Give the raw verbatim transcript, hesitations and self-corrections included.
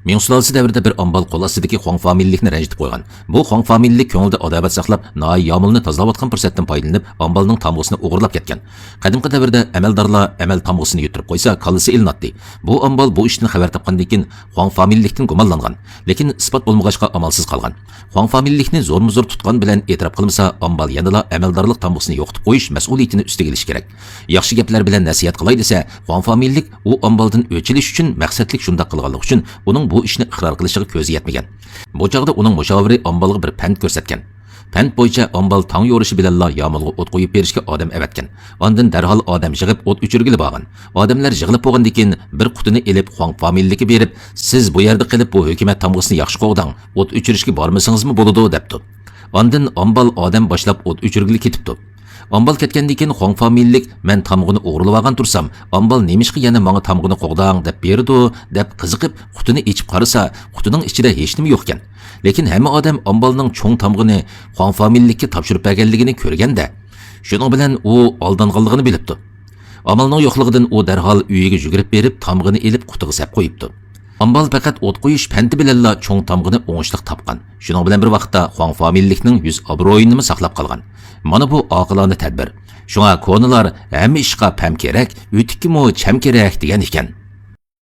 مىڭ سۇلالىسى دەۋرىدە بىر ئامبال قول ئاستىدىكى خۇاڭ فامىلىلىكنى رەنجىتىپ قويغان. بۇ خۇاڭ فامىلىلىك كۆڭلىدە ئاداۋەت ساقلاپ، ناھىيە يامۇلنى تازىلاۋاتقان پۇرسەتتىن پايدىلىنىپ، ئامبالنىڭ تامغىسىنى ئوغرىلاپ كەتكەن. قەدىمكى دەۋردە ئەمەلدارلار ئەمەل تامغىسىنى يۈتتۈرۈپ قويسا، كاللىسى ئېلىناتتى. بۇ ئامبال بۇ ئىشتىن خەۋەر تاپقاندىن كېيىن، خۇاڭ فامىلىلىكتىن گۇمانلانغان، لېكىن ئىسپات بولمىغاچقا ئامالسىز قالغان. خۇاڭ فامىلىلىكنى زورمۇزور تۇتقان بىلەن ئېتىراپ قىلمىسا، ئامبال يەنىلا ئەمەلدارلىق تامغىسىنى يوقىتىپ قويۇش مەسئۇلىيىتىنى ئۈستىگە ئېلىشى كېرەك. ياخشى گەپلەر بىلەن نەسىھەت قىلاي دېسە، خۇاڭ فامىلىلىك ئۇ ئامبالدىن ئۆچ ئېلىش ئۈچۈن مەقسەتلىك شۇنداق قىلغانلىقى ئۈچۈن، ئۇنىڭ بۇ ئىشنى ئىقرار قىلىشىغا كۆزى يەتمىگەن. بۇ چاغدا ئۇنىڭ مۇشاۋىرى ئامبالغا بىر پەند كۆرسەتكەن. پەند بويىچە ئامبال تاڭ يورۇشى بىلەنلا يامۇلغا ئوت قويۇپ بېرىشكە ئادەم ئەۋەتكەن. ئاندىن دەرھال ئادەم يىغىپ ئوت ئۆچۈرگىلى بارغان. ئادەملەر يىغىلىپ بولغاندىن كېيىن، بىر قۇتىنى ئېلىپ خۇاڭ فامىلىلىككە بېرىپ، سىز بۇ يەردە قېلىپ بۇ ھۆكۈمەت تامغىسىنى ياخشى قوغداڭ، ئوت ئۆچۈرۈشكە بارمىسىڭىزمۇ بولىدۇ، دەپتۇ. ئاندىن ئامبال ئادەم باشلاپ ئوت ئۆچۈرگىلى كېتىپتۇ. ئامبال كەتكەندىن كېيىن خۇاڭ فامىلىلىك، مەن تامغىنى ئوغرىلىۋالغان تۇرسام، ئامبال نېمىشقا يەنە ماڭا تامغىنى قوغداڭ دەپ بېرىدۇ، دەپ قىزىقىپ، قۇتىنى ئېچىپ قارىسا، قۇتىنىڭ ئىچىدە ھېچنېمە يوقكەن. لېكىن ھەممە ئادەم ئامبالنىڭ چوڭ تامغىنى خۇاڭ فامىلىلىككە تاپشۇرۇپ بەرگەنلىكىنى كۆرگەندە، شۇنىڭ بىلەن ئۇ ئالدانغانلىقىنى بىلىپتۇ. ئامالنىڭ يوقلۇقىدىن ئۇ دەرھال ئۆيىگە يۈگۈرۈپ بېرىپ، تامغىنى ئېلىپ قۇتىغا سەپ قويۇپتۇ. ئامبال پەقەت ئوت قويۇش پەنتى بىلەنلا چوڭ تامغىنى ئوڭۇشلۇق تاپقان. شۇنىڭ بىلەن بىر ۋاقىتتا خۇاڭ فامىلىلىكنىڭ يۈز ئابرۇيىنىمۇ ساقلاپ قالغان. مانا بۇ ئاقىلانە تەدبىر. شۇڭا كونىلار، ھەممە ئىشقا پەم كېرەك، ئۆتۈككىمۇ چەم كېرەك، دېگەن ئىكەن.